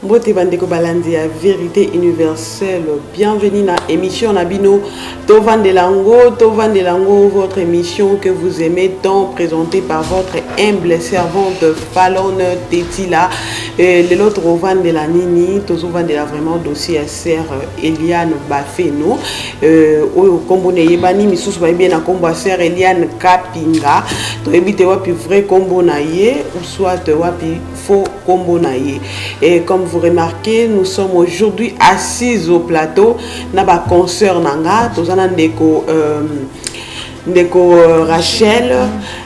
Mbote bandeko balandi ya Verite Universelle, bienvenue na émission na bino Tovandela ngo, Tovandela ngo, votre émission que vous aimez tant, présentée par votre humble servante Falonne Tetila. Lelo tovandela nini, tozovandela vraiment dossier ya sœur Eliane Bafeno. Oyo kombo na eyebani, misusu bayebi ye na kombo ya sœur Eliane Kapinga. Toyebi te wapi vrai kombo na ye ou soit wapi faux kombo na ye. Et comme vous remarquez, nous sommes aujourd'hui assises au plateau na ba consoeurs na nga, toza na ndeko ndeko Rachel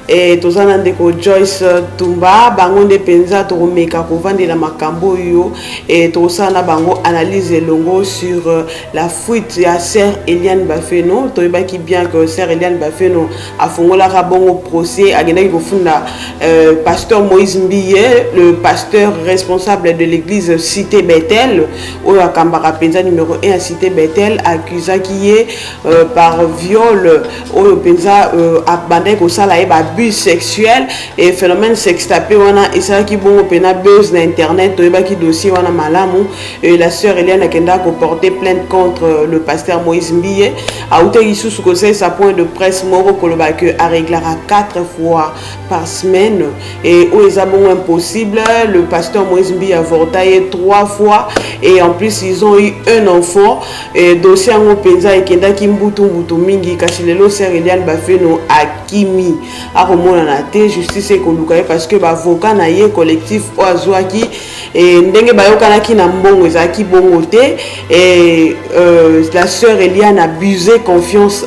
et toza na ndeko Joyce Tumba. Bango nde mpenza tokomeka kovandela makambo oyo et tokosala na bango analyse elongo sur la fuite ya sœur Eliane Bafeno. Toyebaki bien que sœur Eliane Bafeno afungolaka bongo procès, akendaki kofunda pasteur Moïse Mbiye, le pasteur responsable de l'église Cité Bethel, oyo akambaka mpenza numéro 1 ya Cité Bethel, accusaki ye par viol oyo mpenza abandaki kosala ye ba abus sexuel et phénomène sextape wana esalaki bongo mpena buzz na internet. Toyebaki dossier wana malamu et la sœur Eliane akendaka koporter plainte contre le pasteur Moïse Mbiye. Autaki lisusu kosalisa point de presse moko koloba ke aréglaka 4 fois par semaine et oyo eza bongo impossible. Le pasteur Moïse Mbiye avorta ye 3 fois et en plus ils ont eu un enfant. Et dossier yango mpenza ekendaki mbutu mbutu mingi, kasi lelo sœur Eliane Bafeno akimi, akomonana te. Justice ekoluka ye parce que baavocat na ye, collectif oyo azwaki, e ndenge bayokanaki na mbongo ezalaki bongo te. E la sœur Eliane abusé confiance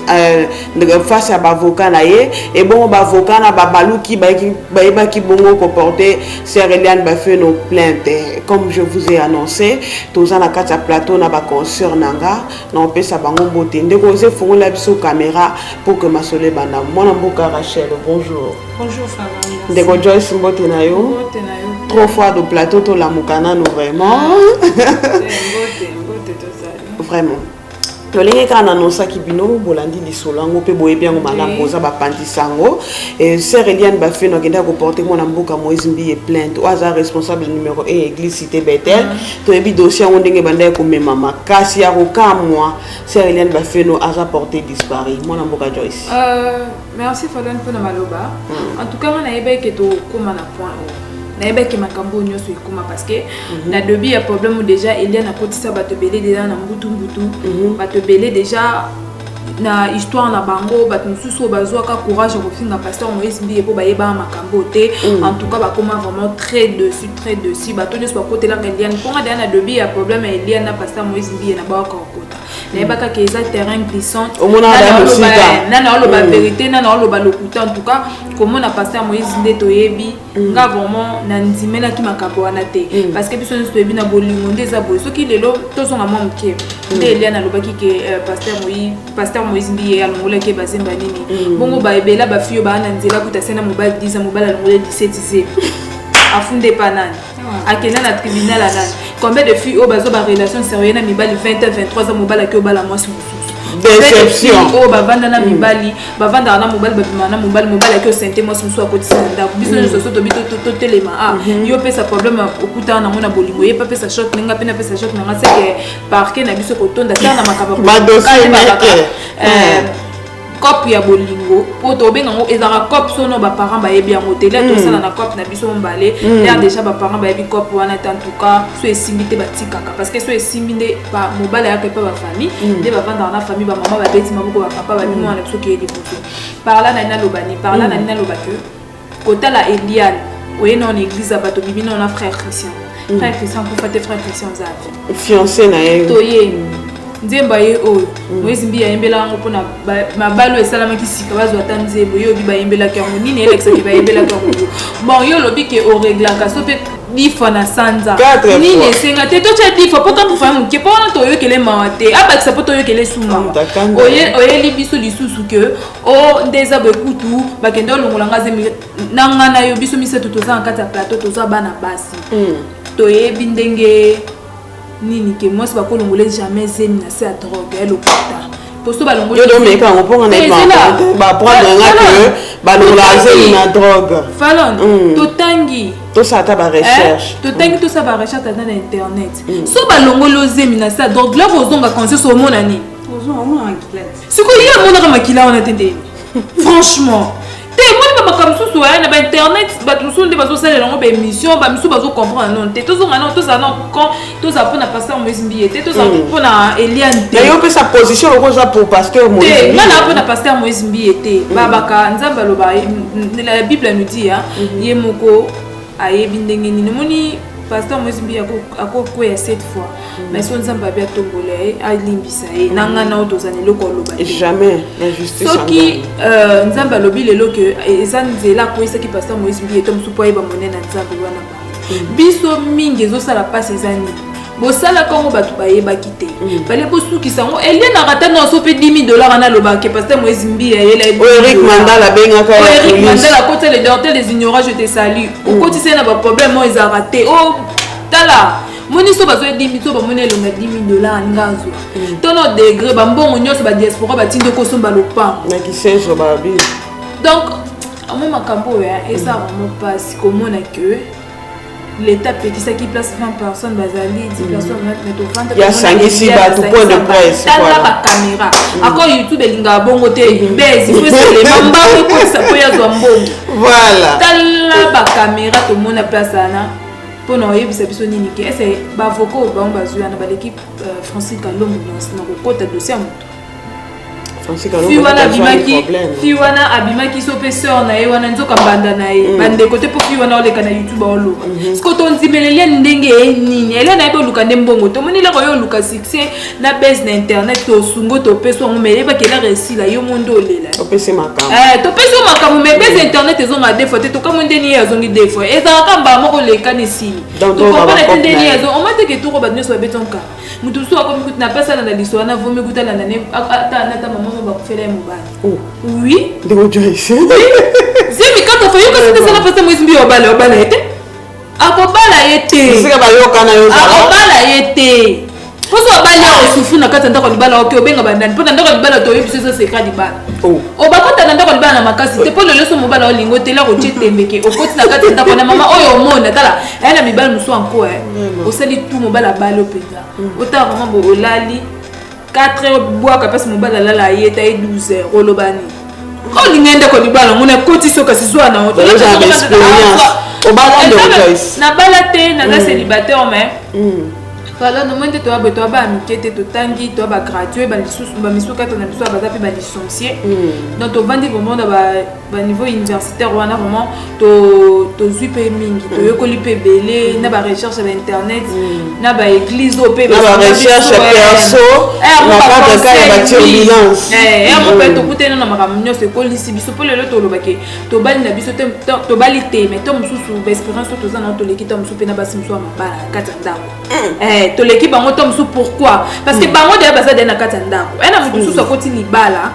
face ya baavocat na ye. E bongo baavocat na babaluki, bayebaki bongo koporter sœur Eliane Bafeno plainte. Comme je vous ai annoncé, toza na kati ya plateau na baconsoeur na nga, na opesa bango mbote. Ndeko oza, efongola biso caméra pour que masolo ebanda. Mwana mboka Rachel, bonjour. Bonjour Falon. Ndeko Joyce, mbote na yo. Mbote na yo. Trop froid au plateau, tolamuka nanu vraiment. Mbote, mbote tozali. Vraiment, tolenge kaka nanonsaki bino, bolandi lisolo yango mpe boyebi yango malamu, boza bapandisa yango. Sœur Eliane Bafeno akendaki koporter mwana mboka Moïse Mbiye plainte, oyo aza responsable numéro 1 église Cité Bethel. Toyebi dossier yango ndenge ebandaki komema makasi ya kokamwa. Sœur Eliane Bafeno aza porté disparu. Mwana mboka Joyce. Merci Falon mpona maloba. En tout cas, nga nayebaki ke tokóma na point oyo, nayebaki makambo oyo nyonso ekóma parce que na début ya problème déjà Eliane akotisa bato ebele déjà na mbutu mbutu, bato ebele déjà na histoire na bango. Bato mosusu oyo bazwaka courage ya kofinga pasteur Moïse Mbiye mpo bayebaka makambo te, en tout cas bakóma vraiment très dessus, très dessus. Bato nyonso bakotelaka Eliane mponga deya na début ya problème ya Eliane na pasteur Moïse Mbiye na bawaka kokota, nayebaka ke eza terrain glissant. Nana oloba vérité, nana oloba lokuta. En tout cas, komona pasteur Moïse nde toyebi, nga vraiment nandimelaki makambo wana te parce que biso nyonso toyebi na bolingo nde eza boye. Soki lelo tozonga mwa moke, nde Eliane alobaki ke pasteur Moïse Mbiye alongolaki ye bazemba nini bongo. Baebela bafille oyo baa na nzela kuta se na mobali 10 ans, mobali alongoli 17 ze, afunde epa nani, akenda na tribunal ya nani? Combien de filles oyo bazwa barelation sérieux na mibali 20 ans, 23 ans, mobali aki obala mwasi mosusu? Déception. Oyo bavanda na mibali, bavandaka na mobali, babimaka na mobali, mobali aki osente mwasi mosusu, akotisa na ndako. Biso nyonso so tobi totelema, ah, yo opesa problème okutana nango na bolingo, ye mpe apesa choc ndenge mpe napesa choc nanga seke parquet na biso kotonda tala na makambo. Badossier meke. Cope ya bolingo po tobenga yango ezalaka cope sono baparent bayebi yango te. Lere tosala na cope na biso mibale, lere déjà baparent bayebi cope wana te. En tout cas, so esimbi te, batikaka parce que so esimbi nde mobali ayaka epa bafamille, nde bavandaka na famille, bamama babeti maboko, bapapa babi mwana na biso keye liboso. Par là nani naloba ni par là nani naloba ke kotala Eliane oye nao na église ya bato, bibi nao na frère Christian. Frère Christian akufa te, frère Christian aza avi. Fiancé na ye. Toye nzembo ye oyo Moïse Mbiye ayembelaka yango mpona mabalo esalamaki sika, bazwa ata nzembo ye obi bayembelaki yango nini, elakisaki bayembelaki yango. Bon, yo olobi ke oreglaka so mpe 10 fois na sanza. Quatre Nini fois. esenga te totya 10 fois mpo 4 fois ya moke, mpo wana toyokele mawa te, abakisa mpo toyokele su mawa. Kanda. Oyeli biso lisusu ke o nde eza boye, kutu bakende olongola nga zemi na nga na yo. Biso misato toza na kati ya plateau, toza bana basi, toyebi ndenge nini ke mwasi bakolongola jamais zemi na se ya drogue ya lokuta, poso balongoli. Yo domeka yango mpo nga na baprendre nga ke balongola zemi na drogue. Falon, totangi. Tosala ata barecherche. Totangi, tosala barecherche ata na internet. So balongoli ozemi na se ya drogue, lako ozonga conscience, omona nini? Ozomona makila te. Sikoyo ye amonaka makila wana te ndeni? Franchement te, emoni bamakambo mosusu aya na bainternet, bato mosusu nde bazosalela yango baémission, bamisusu bazocomprendre nano te. Tozonga nano, tozala nano con, tozala mpona pasteur Moïse Mbiye te, tozala mpona Eliane te. Na yo opesa position loko oza pour pasteur te. Moïse. Nga na mpona pasteur Moïse Mbiye te. Babaka Nzambe aloba, la Bible nous dit, hein, ye moko ayebi ndenge nini. Omoni, pasteur Moïse Mbiye akokweya sept fois, mais so Nzambe abi atombola ye, alimbisa ye, na ngai na oyo toza na eloko aloba te. Jamais la justice. Soki Nzambe alobi lelo ke eza nzela akweyisaki pasteur Moïse Mbiye to mosusu, po ayeba monene na Nzambe wana. Bango biso mingi ezosala mpasi, eza nini? Bosalaka yango, bato bayebaki te, fale bosukisa yango. Elianaka ata nyonso mpe 10 000 $, wana alobaka ke pasteur Moïse Mbiye ayela ye. Oyo Eric Mandala abengaka ya Oyo Eric police. Mandala akotisa, le docteur des ignorants, je te salue, okotisa ye na baproblème oyo ezalaka te. O tala, moni so bazwa 10 000, so bamoni elonga 10 000 $, alinga azwa tono degré bambongo nyonso badiaspora batindi kosomba lopango. Na kisenso babi. Donc amo makambo oyo eza vraiment mpasi komona ke l'État apekisaki place 20 personnes bazali, 10 personnes, mais tovanda. Ya sangisi bato, point de presse, Tala voilà. bacaméra ako YouTube elingaka bongo te, base ifo eselema, mbango ekotisa mpo yazwa mbongo. Tala bacaméra, tomona place wana mpona oyebisa biso nini ke ese baavocat oyo bango bazwi wana baleki Francis Kalombo na kokota dossier ya moto. Francis Fi wana abimaki, problème. fi wana abimaki so mpe sœur na ye wana, nzoka mbanda na ye, bandeko te, mpo fi wana oleka na YouTube aoloba. Siko tondimela Eliane ndenge ye nini? Eliane ayebi oluka nde mbongo. Tomoni eloko oyo oluka succès na base na internet, tosungo topesi yango, mais eyebaki elaka esila yo mo nde olela. Opesi makambo. Topesi yo makambo, mais base internet ezonga deux fois te. Tokamwi ndeni ye azongi deux fois, ezalaka mbala moko lekani esili. Donc, Tocomprendre te ndeni ye na azo oma teke toko bato nyonso babeti onka moto mosusu akomi kutu na mpasi, alanda liso wana, vomi kutu alanda ne ata nata mama mo bakufela ye mobali. Oh, Oui. Ndeko Joyce. Zemi kaka fa yoka soki esala pasa Moïse Mbiye obala, obala ye te, akobala ye te. Esika bayokana yo ozala. Akobala ye te, mposo abali akosufu na kati ya ndako ya libala. Oke obenga bandani mpo na ndako ya libala, toyebi biso eza secret libala. Oh. Obakota na ndako ya libala na makasi te, mpo lelo so mobala olingi otela kotie tembeke, okoti na kati ya ndako na mama oyo omona. Tala, aya na mibali mosusu anko osali tu mobali abali mpenza, otala vraiment bo olali 4 heures, bwaka mpasi mobali alala ye ta ye 12 heures, oloba nini? Olinga ndako libala ngo nakoti so, kasi zwa na Oza na expérience. Obala, ndeko Joyce? Nabala te, naza célibataire, mais voilà, nomoi nde toya boye, toya baya mike te, totangi, toya bagradué, balisusu bamisusu kati na biso baza mpe balicencié. Donc tovandi vraiment na baniveau universitaire wana, vraiment tozwi mpe mingi, toyekoli mpe ebele na barecherche ya bainternet, na baéglise oyo mpe. Na barecherche perso, na cadre ka ya baturbulence. Yango mpe tokutani na makambo nyonso ekolisi biso, mpo lelo tolobake tobali na biso te, tobali te, mais to mosusu baexpérience oyo toza nango, toleki ta mosusu mpe na basi mosusu ya mabala na kati ya ndako. Toleki bango to mosusu. Pourquoi? Parce que bango deya baza deya na kati ya ndako. Na moto mosusu akoti libala,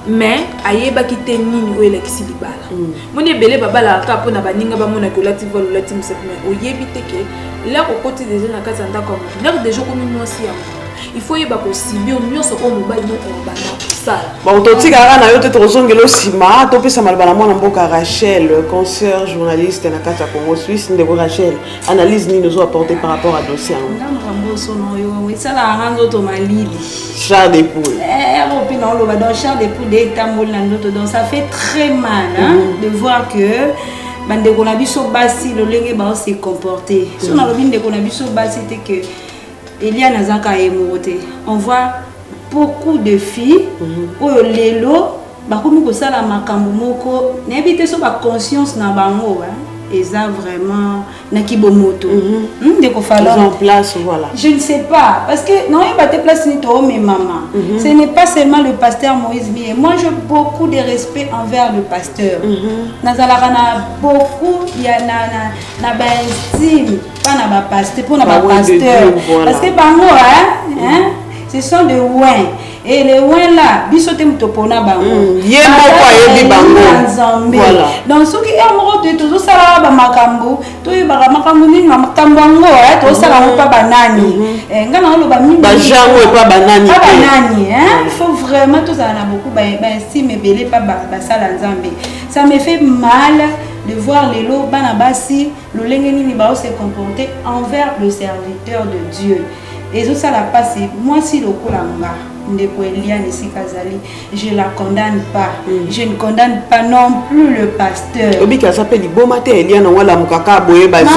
mais ayebaki te nini oyo elakisi libala. Moni ebele babalaka kaka mpona baninga bamonaki olati voile, olati mosapi, mais oyebi te ke lere okoti deja na kati ya ndako ya motu, lere deja okomi mwasi ya motu, il faut oyeba kosubir nyonso oyo mobali moko obanda kosala. Bon, totikaka na yo te, tozongela nsima, topesa maloba na mwana mboka Rachel, concert journaliste na kati ya Congo Suisse. Ndeko Rachel, analyse nini ozo apporter par rapport à dossier yango? Nga makambo osono oyo esalaka nga nzoto malili. Chair de poule. Ero mpe naoloba, donc chair de poule etamboli na nzoto. Donc ça fait très mal, hein, de voir que bandeko na biso basi lolenge baose comporter. So nalobi ndeko na biso basi te ke Eliane azaka ye moko te. On voit beaucoup de filles oyo lelo bakomi kosala makambo moko, nayebi te so baconscience na bango, hein. Eza vraiment na kibomoto. Ndeko Falon. En place, voilà. Je ne sais pas parce que non yeba te place ni to mais maman. Ce n'est pas seulement le pasteur Moïse Mbiye. Moi j'ai beaucoup de respect envers le pasteur. Nazalaka na beaucoup ya na na na ba estime pas na ba pasteur pour na ba pasteur parce que bango hein, hein ce sont des oints. Et les oints là, biso te moto pona bango. Ye moko ayebi bango. Nzambe. Donc soki ye moko te tozosala ba makambo, toyebaka makambo nini, makambo yango tozosala yango pa banani. Nga na oloba mingi. Ba jango epa banani. Pa banani, hein. Il faut vraiment tozala na beaucoup ba ba estime ebele pa basala Nzambe. Ça me fait mal de voir lelo bana basi lolenge nini bao se comporter envers le serviteur de Dieu. Ezosala pasi mwasi lokola nga ndeko Eliane esika azali, je la condamne pas. Je ne condamne pas non plus le pasteur. Obiki aza pe liboma te Eliane wala mukaka boye bazeli.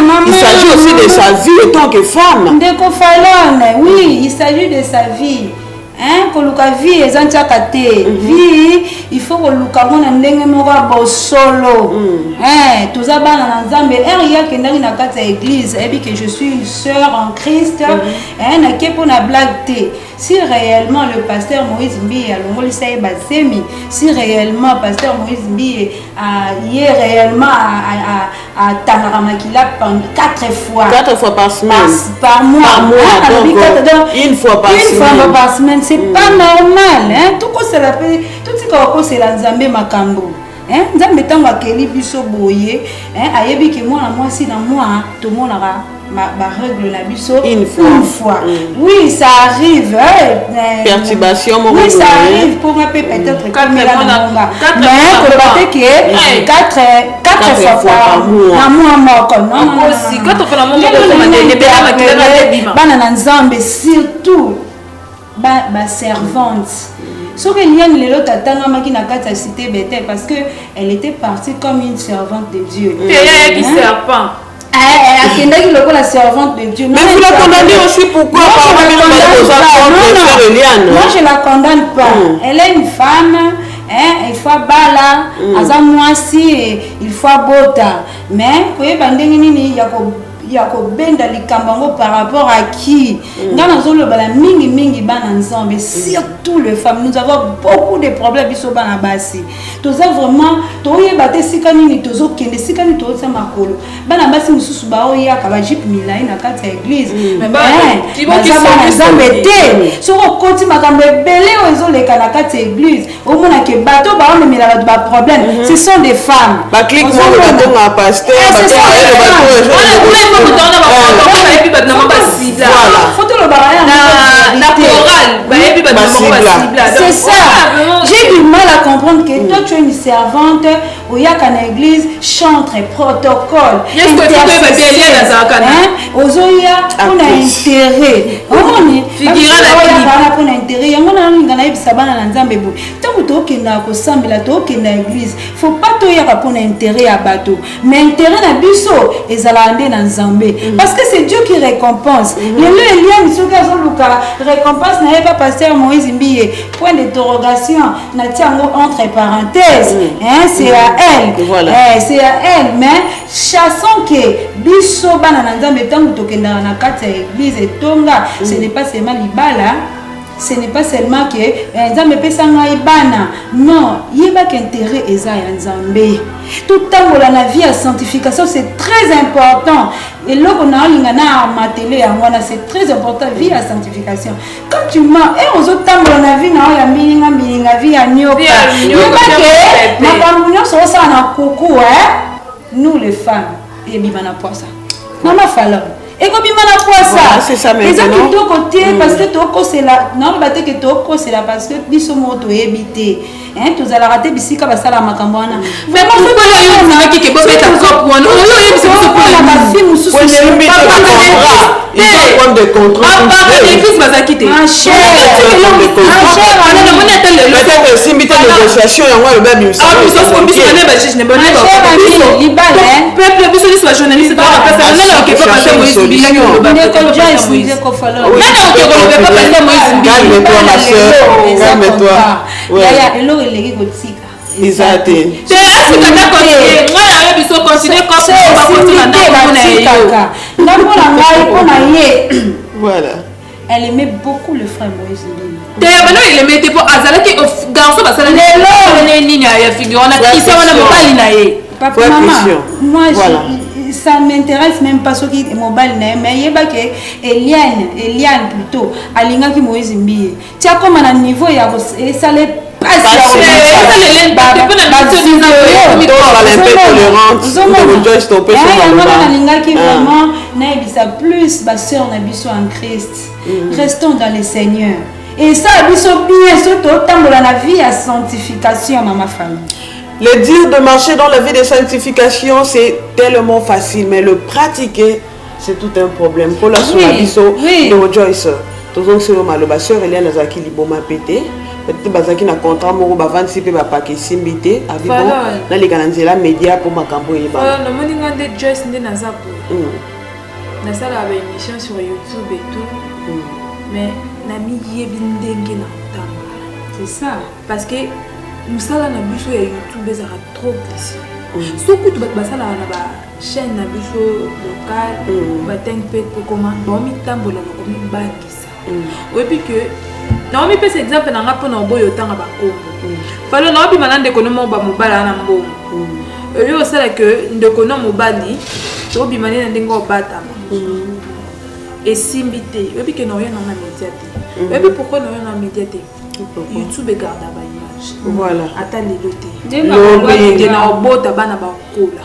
Maman, Il s'agit aussi de sa vie en tant que femme. Ndeko Falone, oui, il s'agit de sa vie. Hein, koluka vie eza ntiaka te. Vie, il faut koluka ngo na ndenge moko ya bosolo. Hein, toza bana na Nzambe. Heure ye akendaki na kati ya église, ayebi que je suis une sœur en Christ. Hein, nake mpo na blague te. Si réellement le pasteur Moïse Mbiye alongolisa ye bazemi, si réellement pasteur Moïse Mbiye ye réellement atangaka makila pendant 4 fois. 4 fois par semaine. Par mois. Par mois, Ah, donc, alobi quatre, donc, une fois par une semaine. fois par semaine, c'est pas normal, hein. Tokosela pe, totika kokosela Nzambe makambo. Hein, Nzambe ntango akeli biso boye, hein, ayebi ke mwana mwasi na mwa tomonaka ba règle na biso une fois. Une fois. Oui, ça arrive, hein, Perturbation, mon oui, ça rôle, arrive pour moi, peut-être Quatre comme fois la na- monga. quatre Mais fois pour par le mois. que quatre Quatre fois fois par par mois. Na mois moko. Non, non, non, Aussi, non, non. quatre fois na mois Nde moko, nous, koma nous, te, lebela makila na interpellé te bima. bana na Nzambe, surtout ba servante. Soki Eliane lelo tatangamaki na kati ya cité Bethel parce que elle était partie comme une servante de Dieu. Te ya ki Hein? serpent. Akendaki lokola servante de Dieu. Mais Non, vous la elle condamnez servante. aussi pourquoi? Moi, Par je la rapport à condamne aux pas. enfants Non, de non. sœur Eliane. Moi, je la condamne pas. Elle est une femme, hein, il faut bala, aza mwasi, il faut bota. Mais koyeba ndenge nini ya ko ya kobenda likambo yango par rapport à qui? Nga nazolobala mingi mingi bana Nzambe, surtout les femmes. Nous avons beaucoup de problèmes biso bana basi. Toza vraiment toyeba te sika nini tozokende, sika nini tozotia makolo. Bana basi mosusu baoyaka ba jupe milai na kati ya église. Mais ba- Hein, Tibo baza ki bana soki Nzambe soki. te. Soki okoti makambo ebele oyo ezoleka na kati ya église, omonake bato baomemela bato ba problème. Ce sont des femmes. Ba clique Ozomona. moko batonga pasteur, Eh, ce batonga sont des ye, bato femmes. oyo Wana kuna ifo moto wana ba- bayebi bato na bango ba cibla. Voilà. Faut tolobaka ya Na yango na vérité. chorale, bayebi bato na bango Ba ba cibla. cibla. C'est Donc, ça. voilà, vraiment, J'ai du mal à comprendre que toi tu es une servante oyaka na église, chantre, protocole, Yes, ko faut koyeba bien Eliane azalaka na. Hein? Ozoya mpona Actrice. intérêt. Omoni? Figura na Oyaka clip. wana mpona intérêt. Yango nalinga nayebisa bana na Nzambe boye. Ntango tokendaka kosambela, tokenda église, faut pas toyaka mpona intérêt ya bato. Mais intérêt na biso ezalaka nde na Nzambe. Parce que c'est Dieu qui récompense. Lelo Eliane soki azoluka récompense na ye pa pasteur Moïse Mbiye, point d'interrogation, natia yango entre parenthèses. Hein, c'est à elle. Voilà. Eh, c'est à elle, mais chassons que biso bana na Nzambe ntango tokendaka na kati ya église etonga, ce n'est pas seulement libala, ce n'est pas seulement que Nzambe epesa ngai bana. Non, yebaka intérêt eza ya Nzambe. Totambola na vie ya sanctification, c'est très important. Eloko na olinga na amatele yango wana, c'est très important, vie ya sanctification. Quand tu mens, eh, ozotambola na vie na oyo ya mbilinga mbilinga, vie ya nyoka. Vie ya nyoka, Yeba vie ya ke mopepe. makambo nyonso osala na kuku, eh? Nous les femmes, ebima na poisa. Mama Falon, ekobima na poisa. Voilà, c'est ça Eza maintenant. kitoko te parce que tokosela, naoloba te ke tokosela parce que biso moko toyebi te. Hein, tozalaka te bisika basala makambo wana. Mais pourquoi yo ondimaki ke bobeta cop wana? Oyo oyebisa biso mpona Mpona bafi mosusu. Po ndenge Ba- te ba- contrat. Ils ont problème de contrat. Ba église bazalaki te. Ma chère, Ma chère, Wana namoni ata lelo. Peut-être esimbi te négociation yango alobi abimisa. Ah, biso biso bana ba juge ne bana Ma ba chère amie, libala, hein. peuple biso nyonso ba journaliste ba pesa nana oke pa pasteur Moïse Mbiye Solution. Ndeko Joyce, Ndeko Falon. Oui. Nana oke koloba pa pasteur Moïse Mbiye. Calme-toi, ma sœur. Eza Calme-toi. contrat. Ouais. Yaya, eloko eleki kotika. Eza te. Te, asika ta continue. Ngai nayebi biso continue kotina ndako na ye. Nga mpo na ngai, mpo na ye. Voilà. Elle aimait beaucoup le frère Moïse Mbiye. Te, bano eleme te, mpo azalaki garçon basala lelo nini ya figure wana, Christian wana, mobali na ye. Papa, maman, moi, voilà. Ça m'intéresse même pas soki mobali na ye, mais yeba ke Eliane, Eliane plutôt, alingaki Moïse Mbiye. Tia koma na niveau ya esale. Tozala un peu tolérante. Yango nalingaki vraiment nayebisa plus basœur na biso en Christ: restons dans le Seigneur et esala biso bien so totambola na vie ya sanctification, mama famille. Le dire de marcher dans la vie de sanctification, c'est tellement facile, mais le pratiquer, c'est tout un problème. Pour la biso, oui. Joyce, tozongiselo maloba, sœur Eliane azalaki liboma pe te. Peut-être bazalaki na contrat moko, bavandisi mpe bapaka, esimbi te, abi bon, naleka na nzela média mpo makambo eyebana. Namoni nga nde Joyce nde naza boye, nasalaka baémission sur YouTube et tout, mais namiyebi ndenge na kotambola. C'est ça. Parce que mosala na biso ya YouTube ezalaka trop glissé. So kutu bato basalaka na bachaîne na biso local, batangi mpe kokoma baomitambola, bakomibangisa. Oyebi ke naomipesa exemple na nga mpona oboyi otanga bakombo. Falo naobima na ndeko no moko, bamobala na mbongo oyo osala ke ndeko no mobali, tobima nde na ndenge obatama, esimbi te. Oyebi ke naoya nanga média te. Oyebi pourquoi naoya na média te? YouTube egarda baimage. Ata lelo te, Lobi. Na obota bana, bakola,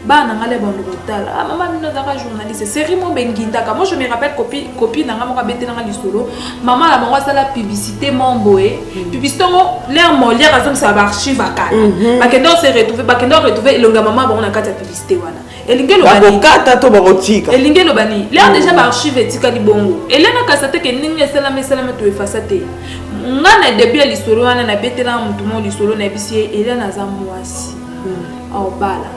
bana na ngai le bando kotala: "Ah, mama bino azalaka journaliste." Série mo bengindaka. Moi, je me rappelle, copine na nga moko abetelanga lisolo, mama na bango asala publicité mo boye. Publicité yango, l'air Molière azomisaka baarchive akala, bakende se retrouver, bakende retrouver elongi ya mama bango na kati ya publicité wana. Elingi eloba nini? Bakokata to bakotika. Elingi eloba nini? L'air déjà baarchive etikali bongo, elenakasa te ke ndenge esalama, esalama to efasa te. Nga na début ya lisolo wana, nabetelaka motu moko lisolo, nayebisi ye: Eliane aza mwasi, aobala,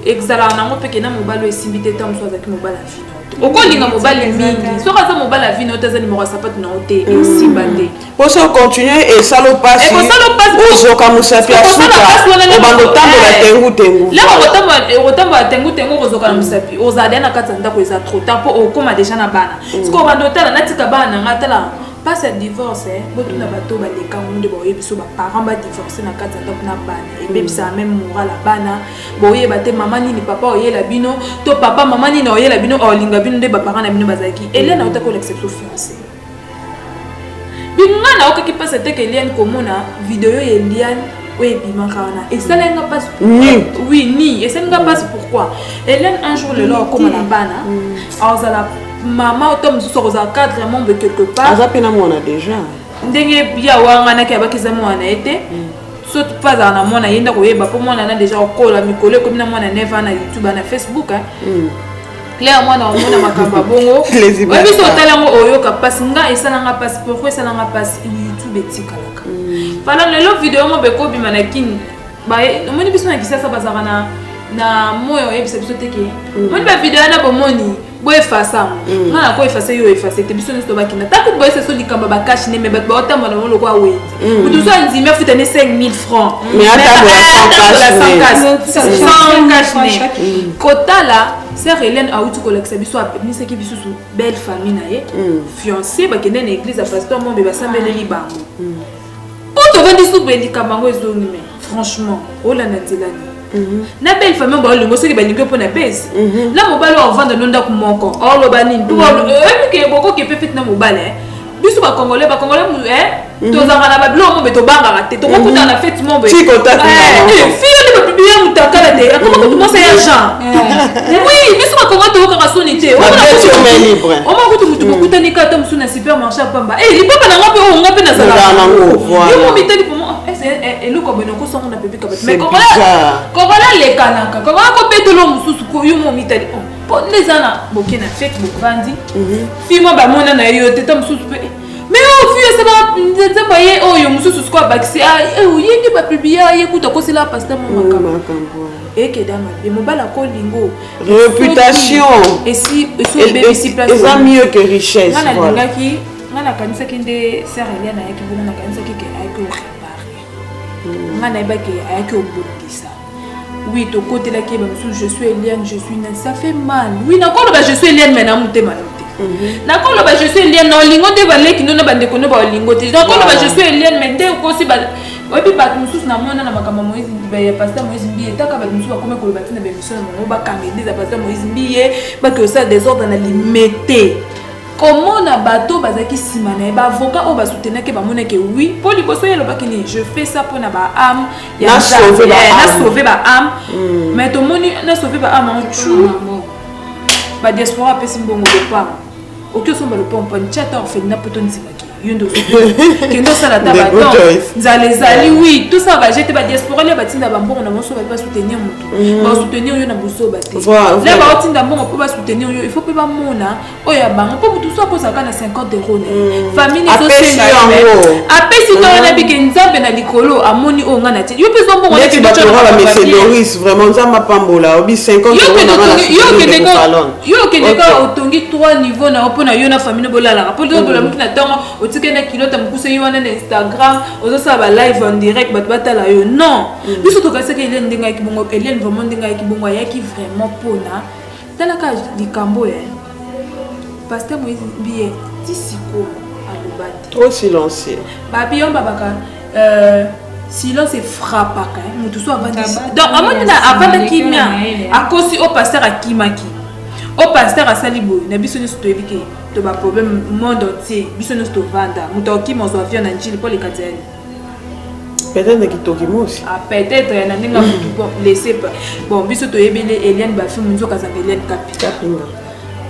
ezalaka nango mpe ke na mobali oyo esimbi te. Ntango mosusu azalaki mobali ya vino te, okolinga mobali mingi, soki aza mobali ya vino te, aza nimero ya sapatu na yo te, esimba te. Mpo so continue, esala mpasi. Ekosala mpasi. Ozoka mosapi ya Ekosala suka. mpasi wana. Obanda otambola tengu tengu. Lelo okotambola tengu tengu, okozoka na mosapi, ozala deya na kati ya ndako, eza trop tard mpo okóma déjà na bana. Sikoyo obanda otala: natika bana na nga? Tala mpasi ya divorce, botuna bato balekango nde baoyebi biso. Baparent badivorce na kati ya ndako na bana, ebebisaka même moral ya bana. Boyeba te mama nini papa oyela bino to papa mama nini oyela bino, olinga bino nde baparent na bino bazalaki. Eliane aotaki kolakisa biso fiancé binga. Naokaki mpasi ateke Eliane, komona video ya Eliane oyo ebimaka wana, esalaki nga mpasi. Ni. Oui, ni esali nga mpasi. Pourquoi? Eliane un jour lelo akóma na bana, azala mama to mosusu akozala cadre membre quelque part. Aza mpe na mwana déjà. Ndenge ya wanganaki, abaki eza mwana ye te. So mpe azala na mwana ye, nda koyeba mpo mwana na déjà okola mikolo, ekomi na mwana 9 ans na YouTube, na Facebook. Claire, mwana omona makambo ya bongo. Les images. Oyebi so otala yango, oyoka mpasi. Nga esalanga mpasi. Pourquoi esalanga mpasi? YouTube etikalaka. Fala lelo video mo bekobima na Kini, omoni biso na Kisasa bazalaka na moyo, oyebisa biso te ke omoni bavideo wana, bomoni boefasa yango. Nga na koefase, yo efase te. Biso nyonso tobakenda tako boyesa so likambo ya bakashe ne, me bato baotambola bango lokwa wenze. Moto so andimi afuta ne 5000 francs. Mais atambola sans cache. Sans cache-nez. Kotala sœur Hélène awuti kolakisa biso, apemisaki bisusu belle famille na ye, fiancé, bakende na église ya pasteur Mombe, basambeleli bango. Po tovandi supu, likambo yango ezongi. Mais franchement, olanda nzela nini na belle famille? Baolingo soki balingi mpo na bese na mobali oyo ovanda no ndako moko, oloba nini? Mpo oyebi ke bokoki mpe fete na mobali. Biso bacongolais, bacongolais tozalaka na babiloko mombe, tobangaka te, tokokutana na fete mombe. Ti contact na moko. Fille nde bapublier mutakala te, akoma kutu mwasi ya Jean. Oui, biso bakongo toyokaka soni te. Babeti yo main libre. Oma kutu mutu bokutani kaka mosusu na supermarché ya pamba, lipapa na nga mpe oyo nga mpe Nazala nango, voilà. Yo momitali pomo eloko boye nakosango na pepe kabati. C'est Mais bizarre. Kongola alekanaka, kongola kobetelo mosusu, yo momitali mpo nde eza na boke na fete, bovandi, fille mo bamona na yo te, ta mosusu mpe. Mais oyo fille esalaka nzembo ye oyo mosusu, sikoyo abakisi ye nde bapublier ye, kuta akosela pasteur mo makambo. Makambo. Ekeda mabe, mobali akolingo. Réputation. Esi esi obebisi place. Eza mieux que richesse. Nga Voilà. nalingaki, nga nakanisaki nde sœur Eliane ayaki bongo, nakanisaki ke ayaki koréparer. Ngai nayebaki ayaki obongisa. Oui, tokotelaki ye bamosusu, je suis Eliane, je suis nani, ça fait mal. Oui, nakoloba je suis Eliane, mais na motema no te. Nakoloba je suis Eliane na olingo te, baleki no na bandeko no baolingo te. Nakoloba je suis Eliane, mais nde okosi. Oyebi, bato mosusu namona na makambo ya Moïse, ya pasteur Moïse Mbiye, taka bato mosusu bakomi koloba ntina baémission na bango, bakanga église ya pasteur Moïse Mbiye, bake osala désordre na Limete. Komona bato bazalaki nsima na ye, baavocat oyo basoutenaki, bamonaki oui, mpo liboso ye alobaki nini? Je fais ça mpona baâme ya Nzambe, nasauve baâme. Mais tomoni nasauve baâme yango tu badiaspora apesi mbongo, lopango oki osomba lopango mpani tia ata orphelinat mpo tondimaki yo nde kende osala ata baton nzala ezali. Oui, tosala baje te, badiaspora lia batinda bambongo na bango so babi basoutenir motu, basoutenir yo na bozoba te. La baotinda mbongo mpo basoutenir yo, il faut mpe bamona oyo ya bango, mpo motu so akozalaka na 50 € na ye, famille ezosenga, apesi to wana bike Nzambe na likolo amoni oyo ngai na tie yo mpe zo mbongo. Doris, vraiment Nzambe apambola obi 50. Yo okende kaka otongi 3 niveau na yo mpo na yo na famille bolalaka, mpo bolamuki na ntongo, otikali na kilota mokuse ye wana na Instagram, ozosala balive en direct, bato batala yo. Non, biso tokanisaki Eliane ndenge ayaki bongo. Eliane vraiment ndenge ayaki bongo, ayaki vraiment mpona talaka likambo ya pasteur Moïse Mbiye. Ti sikoyo aloba te. Trop silencieux. Babi yo babaka silence efrappaka motu so avandi. Donc amoni na avanda kimia, akosi o pasteur akimaki, o pasteur asali boye na biso nyonso toyebi ke to baproblème monde entier, biso nyonso tovanda. Moto akokima ozwa avion na Njili mpo aleka diani. Peut-être kitoki mosi. Ah, peut-être na ndenge ya motu. Bon, laissez pas. Bon, biso toyebeli Eliane bafilme, nzoka azalaka Eliane Kapi Kapinga.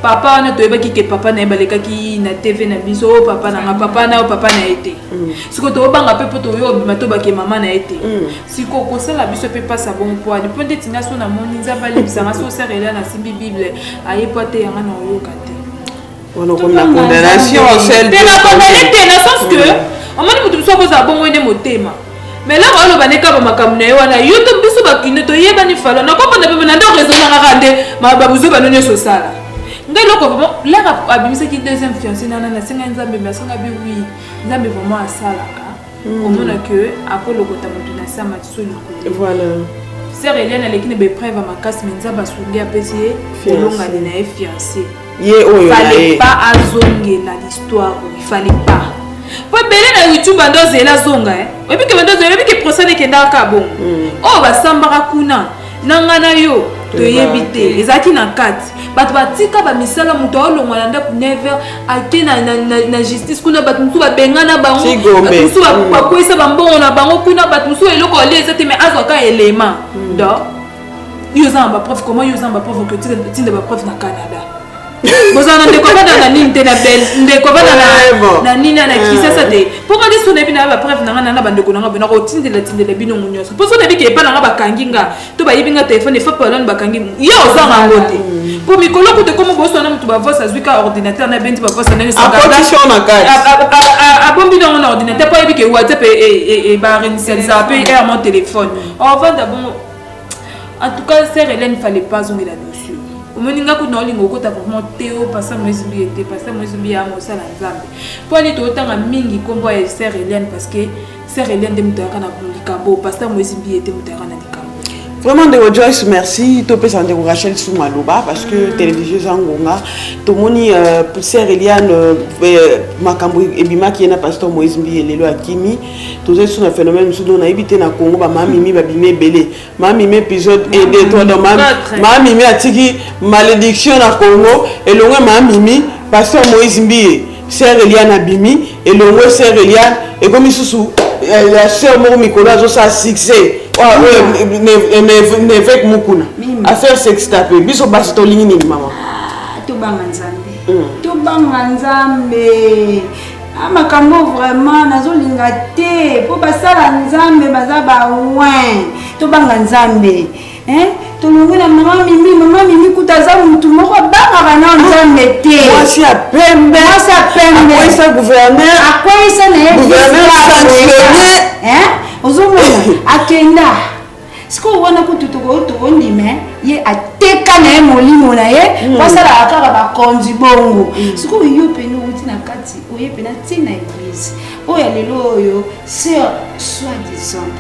Papa wana toyebaki ke papa na ye balekaki na TV na biso, oyo papa na nga, papa na yo, papa na ye te. Sikoyo tobanga mpe mpo toyo obima tobake mama na ye te. Sikoyo kosala biso mpe mpasa bongo mpo ani mpo ndeti nga so namoni Nzambe alibisanga so sœur Eliane asimbi Bible aye po ate yanga na oyoka te. Wana okomi na condamnation. Te, na condamné te, na sens que omoni motu mosusu akozala bongo nde motema, mais lako aloba nde kaka makambo na ye wana. Yo to biso bakino toyebani falo nakomona mpe na nde raisonnement kaka nde babuzo bano nyonso osala ngai eloko. Vraiment laka abimisaki deuxième fiancé nana, nasengai Nzambe, me asenga bi oui, Nzambe vraiment asalaka komona ke akolokota motu na se, amati so likolo. Sœur Eliane aleki na baépreuve ya makasi, me Nzambe asungi, apesi ye kolongani na ye fiancé. Ye oyo na fallait pas azongela l'histoire oyo, il fallait pas, po ebele na YouTube bando ozela azonga. Oyebi ke bando ozela, oyebi ke procès ekendaka kaka bongo. Oyo basambaka kuna na ngai na yo toyebi te, ezalaki na kati bato batika bamisala, moto aolongwa na ndako 9 heures ake na justice kuna, bato mosusu babengana bango, bato mosusu bakweyisa bambongo na bango kuna, bato mosusu eloko alia eza te, mais azwaka elema. Donc yo oza na bapreuve, comment yo oza na bapreuve oke tinda bapreuve na Canada? Bozala na ndeko avanda na nini te, na bel ndeko avanda na nini na Kisasa te, mpo nga nde so nayebi na bapreuve na nga na bandeko na nga boye, nakotindela tindela bino ngo nyonso, mpo so nayebi ke epa na nga bakangi nga to bayibi nga telefone efa palone bakangi ye, ozanga yango te, mpo mikolo kutu ekomo boswana motu bavoice azwi ka ordinateur na bendi bavoice ndenge abombi nango na ordinateur, mpo ayebi ke WhatsApp baréinitialisaka mpe aire mon téléphone ovanda bongo. En tout cas, sœur Hélène, fallait pas azongela dossier. Omoni nga kutu na olinga okota vraiment te o pasteur Moïse Mbiye te. Pasteur Moïse Mbiye ya mosala Nzambe, mpo ani tootanga mingi nkombo ya sœur Hélène, parce que sœur Hélène nde moto ayaka na likambo, pasteur Moïse Mbiye te moto ayaka na likambo. Vraiment, ndeko Joyce, merci. Topesa ndeko Rachel su maloba, parce que télévision eza ngonga. Tomoni sœur Eliane, makambo ebimaki ye na pasteur Moïse Mbiye, lelo akimi. Tozali so na phénomène mosusu, donc nayebi te, na Congo bamamimi babimi ebele, mamimi épisode 1, 2, 3. Donc mamimi atiki malédiction na Congo elongwe, mamimi pasteur Moïse Mbiye, sœur Eliane abimi elongwe, sœur Eliane ekomi susu ya sœur moko mikolo azosala succès, évêque Mukuna, affaire sextape. Biso basi tolingi nini, mama? Tobanga Nzambe, tobanga Nzambe. Makambo vraiment nazolinga te, mpo basala Nzambe baza bawin. Tobanga Nzambe. Tolongwe na mama Mimi. Mama Mimi kuta aza mutu moko abangaka na Nzambe te. Mwasi ya pembe. Mwasi ya pembe. Akweyisa gouverneur. Akweyisa na ye. Gouverneur sanctionné. Ozomona akenda sikoyo wana kutu tokondima ye, ateka na ye molimo na ye po asalaka kaka bakonzi bongo. Sikoyo yo pene outi na kati, oye pena ntina église oyo ya lelo oyo, sœur soi disant.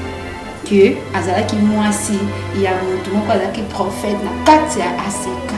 Que azalaki mwasi ya motu moko azalaki prophète na kati ya ACK.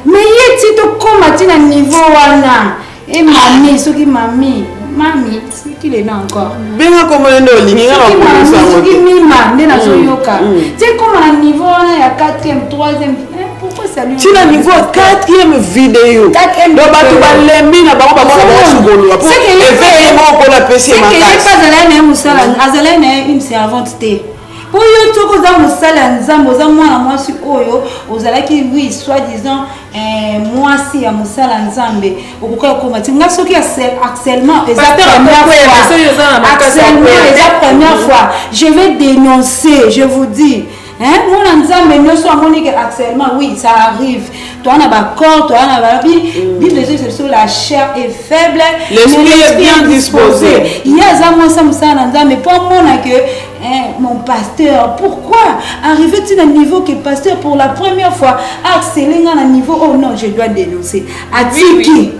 Mais ye ti tokóma ti na niveau wana, e mami, soki mami, mami, soki lena encore. Benga komona nde olingi nga. Soki mami, Nakokosango soki te. Mima nde nazoyoka ti ekóma na niveau wana ya 4e, 3e, pourquoi salut? Ntina niveau ya 4e vidéo. Quatrième Donc bato vidéo. Balembi na bango, bamona bango sukoluka po C'est que ye évêque ye moko kola apesi ye C'est que ye mpe makasi. Azalaki na ye mosala, azalaki na ye une servante te. Mpo yo soki oza mosala ya Nzambe, oza mwana mwasi oyo ozalaki, oui, soi disant mwasi ya mosala ya Nzambe, okoki okoma ti nga soki harcèlement eza Pasteur première akokwea, fois. soki oza na makasi Harcèlement akokwea. eza première fois, je vais dénoncer, je vous dis. Hein, mwana Nzambe nyonso amoni ke harcèlement, oui, ça arrive. Toa na bacorps, toa na babi Bible ezoyebisa biso: la chair est faible, L'esprit mais est bien disposé. Ye aza mwasi mosala na Nzambe, mpo amona ke, hein, mon pasteur, pourquoi arriver ti na niveau que pasteur pour la première fois harcelé nga na niveau? Oh non, je dois dénoncer. Atiki. Oui, oui.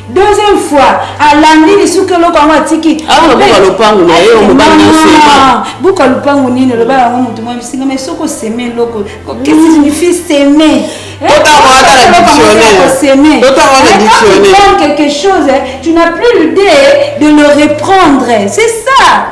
Deuxième fois alandi lisuki eloko yango, atiki. Awa na buka lopango na ye, oyo mobali na sema. Buka lopango nini? Oloba yango motu mwa bisinga, mais soki oseme eloko, qu'est-ce que signifie semer? Totanga ata na dictionnaire. Totanga na Quand tu dictionnaire. prends quelque chose, hein, tu n'as plus l'idée de le reprendre, c'est ça.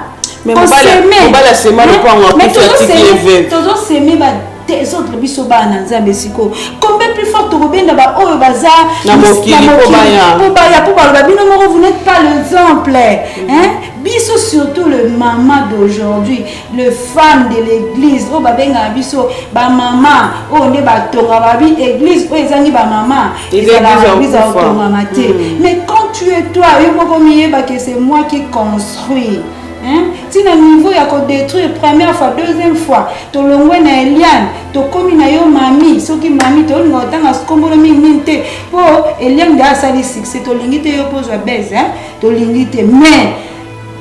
Mais mobali asema lopango, akufi, atiki évêque. Tozoseme ba désordre biso bana na Nzambe. Sikoyo combien plus fort tokobenda baoyo baza Na mokili mpo baya. Mpo baya, mpo baloba bino moko, vous n'êtes pas l'exemple, hein? Biso surtout le mama d'aujourd'hui, le femme de l'église oyo babengaka biso bamama, oyo nde batonga babi église oyo ezangi bamama, Eza ezalaka église ya église ya kokufa. kotongama te. Mais quand tu es toi, yo moko miyebake, c'est moi qui construis, hein? Ntina niveau ya kodétruire première fois, deuxième fois, tolongwe na Eliane, tokómi na yo mami. Soki mami, tolinga kotanga kombolo mingi te, mpo Eliane nde asali succès, tolingi te yo mpo ozwa bese, tolingi te. Mais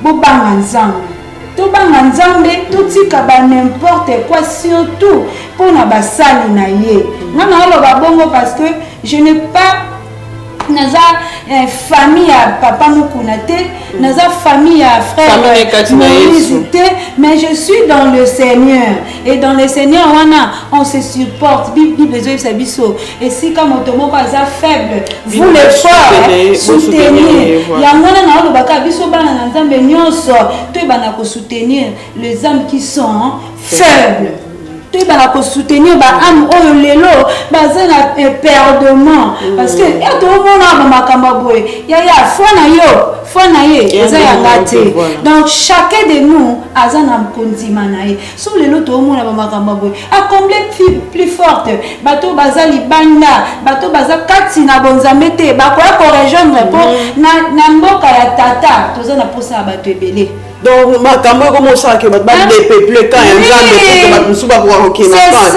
bobanga Nzambe, tobanga Nzambe, totika ba n'importe quoi, surtout mpona basali na ye. Nga naoloba bongo parce que je n'ai pas, naza famille ya papa Mokuna te, naza famille ya frère Famille kati na Moïse Yesu. te, mais je suis dans le Seigneur, et dans le Seigneur wana on se supporte. Bible ezoyebisa biso: esika moto moko aza faible, vous Bino les forts bosoutenir, soutenir. bosoutenir, voilà. Yango wana naolobaka biso bana na Nzambe nyonso toyebana kosoutenir les âmes qui sont faibles, toyebana kosoutenir baâme oyo lelo baza na perdement, parce que e toomona bamakambo ya boye, yaya, foi na yo, foi na ye eza yanga te. Donc chacun de nous aza na kondima na ye. So lelo toomona bamakambo ya boye, à combien plus forte bato baza libanda, bato baza kati na bonzambe te, bakoya korejoindre, mpo na mboka ya tata toza na posa ya bato ebele. Donc makambo ekoma osalaka bato badépeuple camp ya Nzambe, po bato mosusu bakoka kokende camp, parce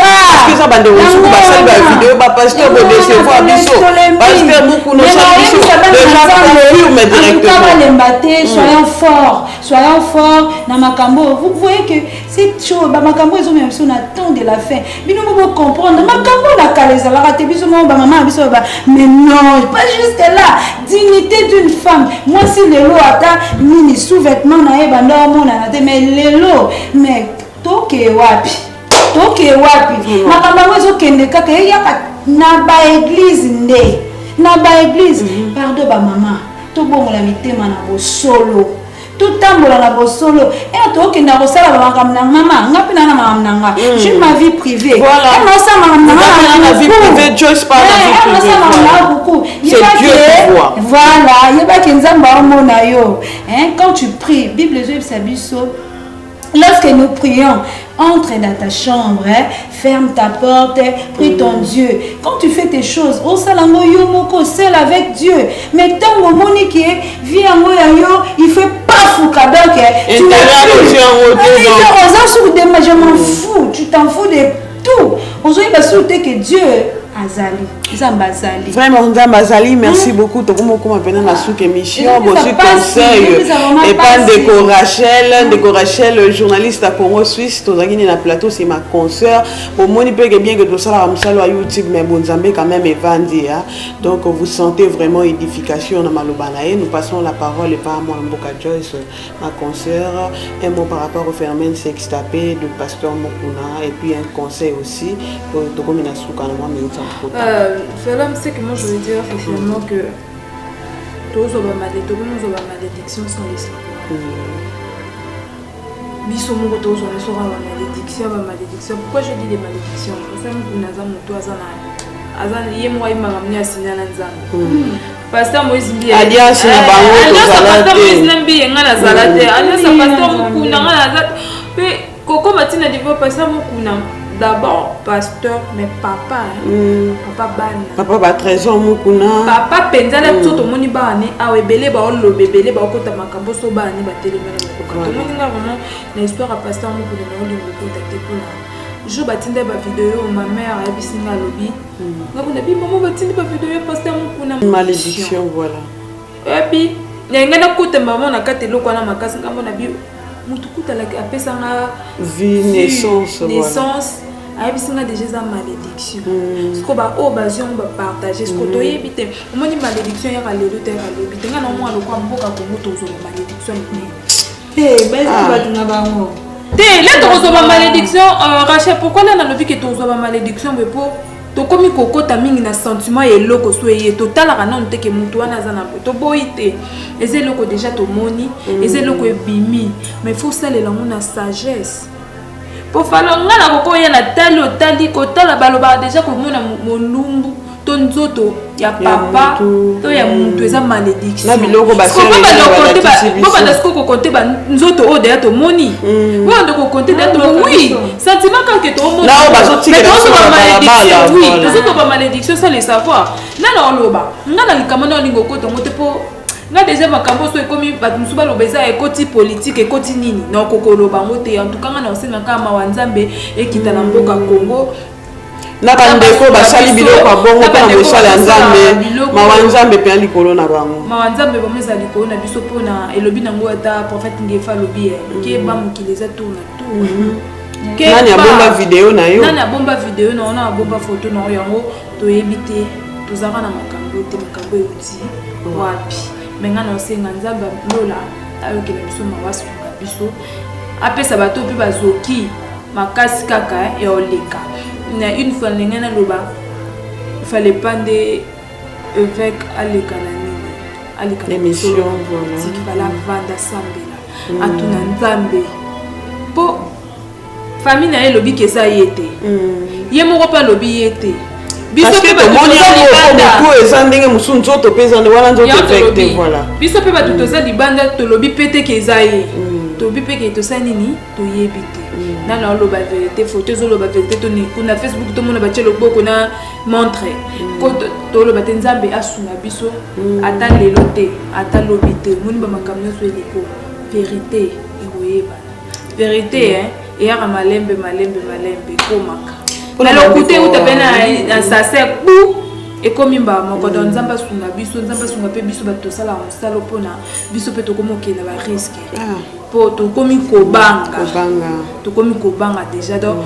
que eza bandeko mosusu basali bavideo: bapasteur bodécevoir biso, pasteur Mokuna osali biso. Déjà confirme directement. Balemba te, soyons forts, soyons forts na makambo. Vous voyez que cette chose, bamakambo ezomema biso na temps de la fin. Bino mo bocomprendre makambo na kala ezalaka te. Biso mo bamama na biso ba, mais non, pas juste là, dignité d'une femme, mwasi lelo ata nini, sous-vêtement na ye banda omonana te. Mais lelo, mais tokee wapi? Tokee wapi? Makambo yango ezokende kaka, eyaka na baéglise nde na baéglise. Pardon, bamama, tobongola mitema na bosolo, totambola na bosolo. E tokenda kosala bamakambo na mama, nga mpe naa na makambo na nga, j'ai ma vie privée. Naosala makambo na vie privée, Joyce parle na vie makambo na kuku. Voilà, yebaki Nzambe aomona yo quand tu pries. Bible ezoyebisa biso: lorsque nous prions, entre dans ta chambre, hein, ferme ta porte, prie ton Dieu. Quand tu fais tes choses, osalango yo moko, seul avec Dieu. Mais tant omoni ke vie yango ya yo, il fait pas fouka, donc tu n'as plus. Je m'en fous, tu t'en fous de tout. Ozoyeba sûr te que Dieu azali. Nzambe azali. Vraiment, Nzambe azali, merci beaucoup. Tokomi okoma mpena na suka émission. Bozwi conseil epa ndeko Rachel, ndeko Rachel, journaliste à Congo Suisse. Tozalaki na plateau, c'est ma consoeur. Bomoni mpe ke bien que tosalaka mosala ya YouTube, mais bonzambe quand même evandi ya. Donc vous sentez vraiment édification na maloba na ye. Nous passons la parole epa mwana mboka Joyce, ma consoeur. Un mot par rapport au phénomène sextape de pasteur Mokuna et puis un conseil aussi pour tokomi na suka na mwa minute. Salam, c'est que moi je veux dire, c'est finalement que tozwa bamalédiction sans le savoir. Biso moko tozwa biso kaka bamalédiction, bamalédiction. Pourquoi je dis des malédictions? Parce que naza moto aza na aza ye moko ayebaka mni asinya na Nzambe. Pasteur Moïse Mbiye, Alliance na bango tozala Pasteur te. Moïse na Mbiye, nga nazala te. Alliance ya pasteur Mokuna, nga naza mpe kokoma ntina niveau pasteur Mokuna. D'abord pasteur, mais papa, hein. Papa bana. Papa batrésor Mokuna. Papa mpenza na biso. Tomoni bana ne awa ebele baoloba, ebele baokota makambo so bana ne batelema na bakoka. Tomoni nga vraiment na histoire ya pasteur Mokuna na olingo okota te. Mpona jour batinda bavideo, ma mère ayebisi nga, alobi nga kuna bi mama batindi bavideo ya pasteur Mokuna. Malédiction, voilà. Oyebi na ngai nakota mama na kati eloko wana makasi. Ngambo na bi motu kutalaki apesanga vie, naissance, voilà. Naissance, ayebisi nga déjà eza malédiction. Siko baoyo bazwi yango bapartage, siko toyebi te. Omoni, malédiction yaka lelo te, yaka lobi te. Ngai na omona lokwa mboka Kongo tozwa bamalédiction minene. Te, baezi bato na bango. Te, le tokozwa bamalédiction. Rachel, pourquoi le nalobi ke tozwa bamalédiction boye? Mpo tokomi kokota mingi na sentiment ya eloko. So eye totalaka nanu te ke motu wana aza na boye, toboyi te. Eza eloko déjà tomoni, eza eloko ebimi, mais faut osalela yango na sagesse. Po falo nga na kokoya na tali, otali kotala, balobaka déjà komona molumbu to nzoto ya papa to ya mutu eza malédiction. Na biloko basaleli biso. Bobanda sikoyo kokonte banzoto oyo deya tomoni, bobanda kokonte deya tomoni. Oui, sentiment kaka Na oyo bazotikela biso na balabala, oui. Voilà. Tozotoba malédiction sans le savoir. Nga na oloba, nga na likambo na olinga okota yango te, mpo nga déjà makambo so ekomi bato mosusu baloba eza ekoti politique, ekoti nini, na okokoloba yango te. En tout cas nga na osenga kaka mawa Nzambe ekita na mboka Congo. Na bandeko basali biloko ya bongo mpona mosala ya Nzambe, mawa Nzambe mpe ya likolo na bango. Mawa Nzambe bango eza likolo na biso, mpona elobi nango ata prophète Ngefa alobi ye keba, mokili eza tour na tour. Nani abomba video na yo? Nani abomba video na yo, na abomba photo na yo? Yango toyebi te. Tozalaka na makambo te, makambo euti wapi? Me ngai na osenga Nzambe lola ayokela biso mawa, asunga biso, apesa bato mpe bazoki makasi kaka ya oleka na une fois. Ndenge naloba, fallait pas nde évêque aleka na nini, aleka na Émission, lisolo voilà. politique. Fallait avanda, asambela, atuna Nzambe, mpo famille na ye elobi ke eza ye te, ye moko mpe alobi ye te. Biso Parce que mpe bato tomoni toza yango libanda. motu eza ndenge mosusu, nzoto mpe eza wana, nzoto Yango évêque te. tolobi. Voilà. Biso mpe bato toza libanda tolobi mpe te ke eza ye, tolobi mpe ke tosala nini, toyebi te. Nana oloba vérité, photo ezoloba vérité. Toni kuna Facebook tomona batie loboko na montre ko toloba te. Nzambe asunga biso, ata lelo te, ata lobi te. Omoni bamakambo nyonso eleko, vérité ekoyebana. Vérité, hein, eyaka malembe malembe malembe, ekomaka. Mpona Na lokute bandeko, euta mpe na sase bu ekomi mbala moko. Donc Nzambe asunga biso, Nzambe asunga mpe biso bato tosalaka mosala, mpona biso mpe tokomi okende na barisque, mpo tokomi kobanga. Kobanga. Tokomi kobanga déjà. Donc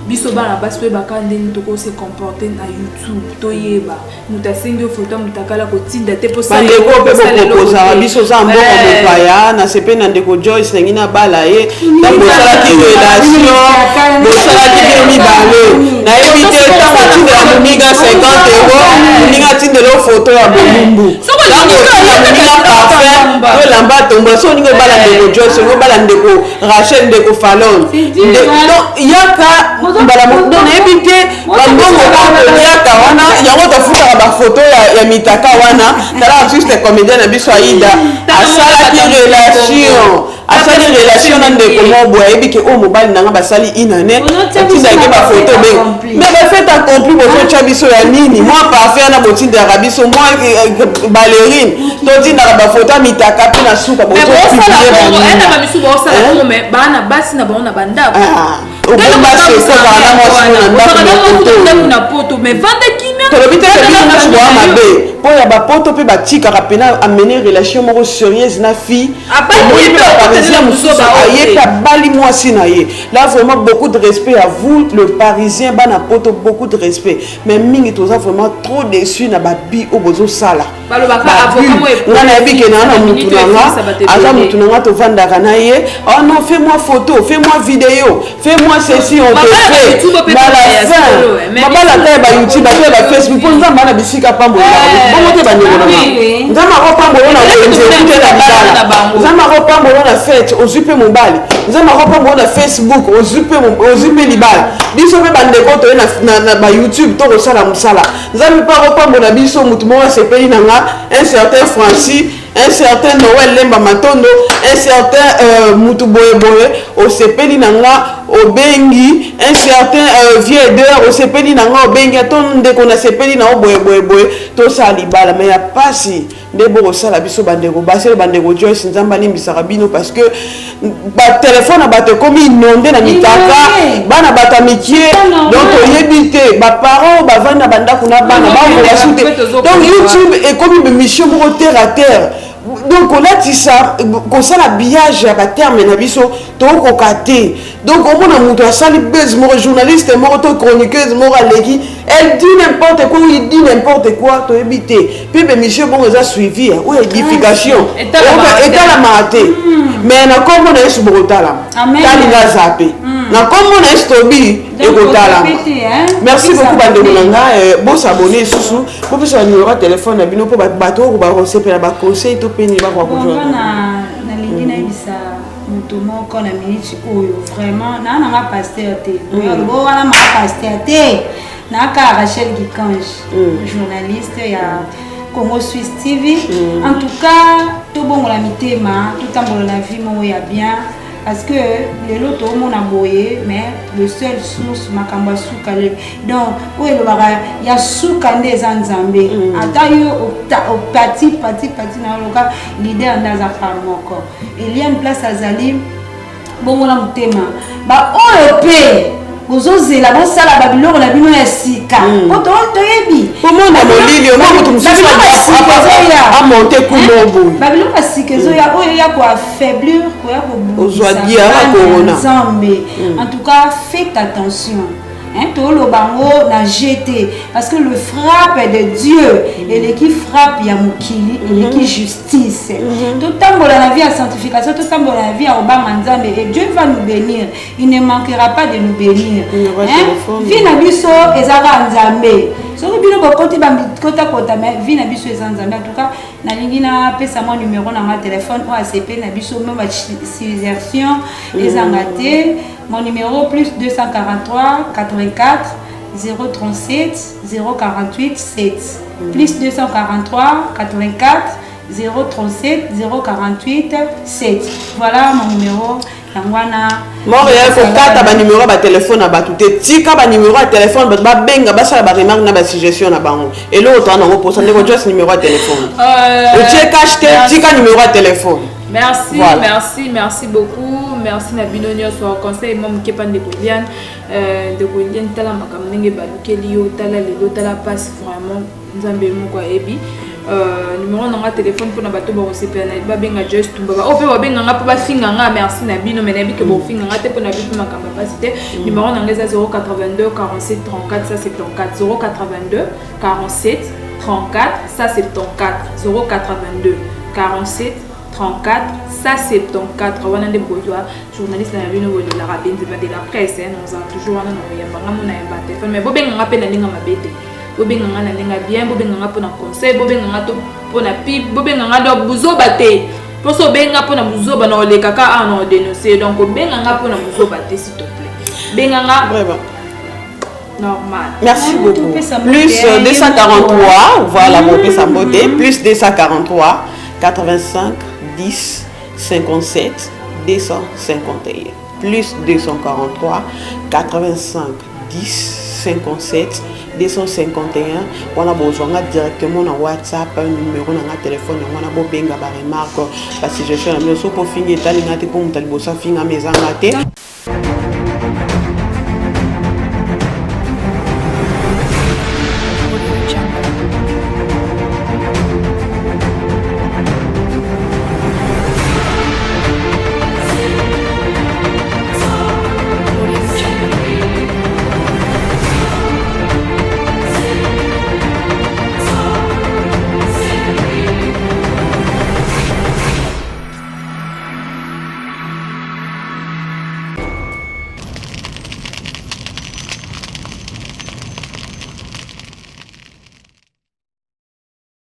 biso bana basi toyebaka ndenge tokose comporter na YouTube. Toyeba moto asengi yo foto ya moto akala, kotinda te mpo Bandeko mpe boproposaka biso, oza mboka mopaya, nasepe na ndeko Joyce, nangi nabala ye. Ntango bosalaki relation, bosalaki bino mibale, nayebi te. Ntango otindela moninga 50 euro, moninga atindela yo foto ya bolumbu. Ntango otinda moninga parfum to elamba atombola, so oningi obala ndeko Joyce, olingi obala ndeko Rachel, ndeko Falon, yaka mbala. Donc nayebi te, bambongo oyo toliaka wana, yango tofutaka bafoto ya mitaka wana. Tala artiste comédien na biso Aida, asalaki relation, asali relation na ndeko moko boye, ayebi ke oyo mobali nanga, basali inane, atindaki bafoto. Mais bafait accompli bozotya biso ya nini? Mwa parfum wana botindelaka biso, mwa ballerine, totindaka bafoto ya mitaka mpe na suka. Bamisu baosala bongo, mais bana basi na bango na bandako. Obomba seko, ozala na mwasi na ndako. Ndako na poto, mais vanda kimia. Tolobi te ke bino nyonso boya mabe, mpo ya bapoto mpe batikaka mpena amene relation moko sérieuse na fille. Omoni mpe baparisien mosusu aye mpe abali mwasi na ye. Là, vraiment, beaucoup de respect à vous, le Parisien, bana poto, beaucoup de respect. Mais mingi toza vraiment trop déçu na babi oyo bozosala. Nga nayebi ke naa na mutu na nga, aza mutu na nga, tovandaka na ye. Oh non, fais moi photo, fais moi vidéo, fais moi ceci, on te fait. Na la fin, mabala ata ya baYouTube, ata ya baFacebook, mpo Nzambe ana bisika pambolelaka bongo te. Bandeko na nga, Nzambe akopambola na wenze, okute na libala. Nzambe akopambola na fête, ozwi mpe mobali. Nzambe akopambola na Facebook, ozwi mpe libala. Biso mpe bandeko toye na baYouTube, tokosala mosala. Nzambe mpe akopambola biso. Motu moko asepeli na nga, un certain Francis, un certain Noël Lemba Matondo, un certain mutu boyeboye osepeli na nga, obengi, un certain vieux der osepeli na nga, obengi ato ndeko nasepeli na yo boyeboyeboye, tosala libala. Mais ya pasi nde bokosala biso bandeko basi, bandeko Joyce. Nzambe alimbisaka bino, parce que batelefone na bato ekomi inondé na mitaka, bana bato ya mikie. Donc toyebi te baparent oyo bavandi na bandako na bana bakoka su te. Donc YouTube ekomi bémission moko terre à terre. Donc kolatisa, kosala habillage ya baterme na biso, tokoka te. Donc omona moto asali buzz moko, journaliste moko to chroniqueuse moko aleki, elle dit n'importe quoi ou il dit n'importe quoi, toyebi te. Mpe bémission bongo eza suivi oyo édification etalamaka te. Mais na nkombo na Yesu bokotalama. Talinga aza mpe na nkombo na Yesu, tobi ekotalama. Merci beaucoup, bandeko na nga. Bosabonner lisusu, bopesa banumero ya telefone na bino, mpo bato oyo bakosepela baconseil to mpe nini bakoka kozwa. Nalingi nayebisa moto moko na minute oyo, vraiment naa nanga pasteur te, olobo wana maa pasteur te, naaka Rachel Gikange, journaliste ya Congo Suisse TV. En tout cas, tobongola mitema, totambola na vie moko ya bien, parce que lelo toomona boye, mais le seul source makambo ya suka, donc oyo elobaka ya suka nde eza Nzambe. Ata yo opati pati pati na oloka leader nde aza kaka moko. Eliane, place azali, bongola motema. Baoyo mpe bozozela bosala babiloko na bino ya sika, po toyebi. Komona molili, omona moto mosusu amonte kumo boye. Babiloko ya sika ezoya, oyo ya koaffaiblir, koya Ozwa diarrhée, corona. Nzambe. En tout cas, faites attention, hein. Toloba yango na gt, parce que le frappe de Dieu eleki frappe ya mokili, eleki justice. Totambola na vie ya sanctification, totambola na vie ya kobanga Nzambe, et Dieu va nous bénir, il ne manquera pas de nous bénir, hein? Vie na biso eza kaka Nzambe. Soki bino bokoti bakotakota, mais vie na biso eza Nzambe. En tout cas, nalingi napesa mwa numéro na nga telefone, oyo asepeli na biso mo basuggestion ezanga te. Mon numéro: plus 243 84 037 048 7, plus 243 84 037 048 7. Voilà mon numéro, yango wana. Montréal, kokata banumero ya batelefone na bato te. Tika banumero ya telefone, bato babenga, basala baremarque na basuggestion na bango. Eloko toa nango mposa, ndeko Jos, numéro ya telefone otie cash te, tika numéro ya telefone. Merci. Voilà. Merci, merci beaucoup, merci na bino nyonso. Conseil mwa moke pa ndeko Eliane. Ndeko Eliane, tala makambo ndenge balukeli yo, tala lelo, tala mpasi. Vraiment, Nzambe moko ayebi. Numéro na nga telefone, mpona bato bakosepela na babenga Joyce Tumba, oyo mpe babenganga mpo bafinga nga, merci na bino. Mais nayebi ke bofinga nga te, mpo na biso makambo ya pasi te. Numéro na nga eza 082 47 34 174, 082 47 34 174, 082 47 34 174. Wana nde bozwa journaliste na bino bolelaka, Benzema de la presse. Nozala toujours wana na koyamba nga mo na yamba telefone. Mais bobenganga mpe na ndenge mabe te, bobenganga na ndenge bien, bobenganga mpona conseil, bobenganga to mpona pub, bobenganga donc buzoba te. Mposo obenga mpona buzoba, na olekaka awa na odénonce. Donc obenganga mpona buzoba te, s'il te plaît, benganga Vraiment. normal. Merci beaucoup. Plus 243, voilà, mon pesa mbote. Plus 243, 85, 10, 57, 251. Plus 243, 85, 10, 57, 251. Wana bozwanga directement na WhatsApp. Numéro na nga telefone yango wana. Bobenga, baremarque, basuggestion na bino. So mpo fingi etalinga te, mpo moto aliboso afingama ezanga te.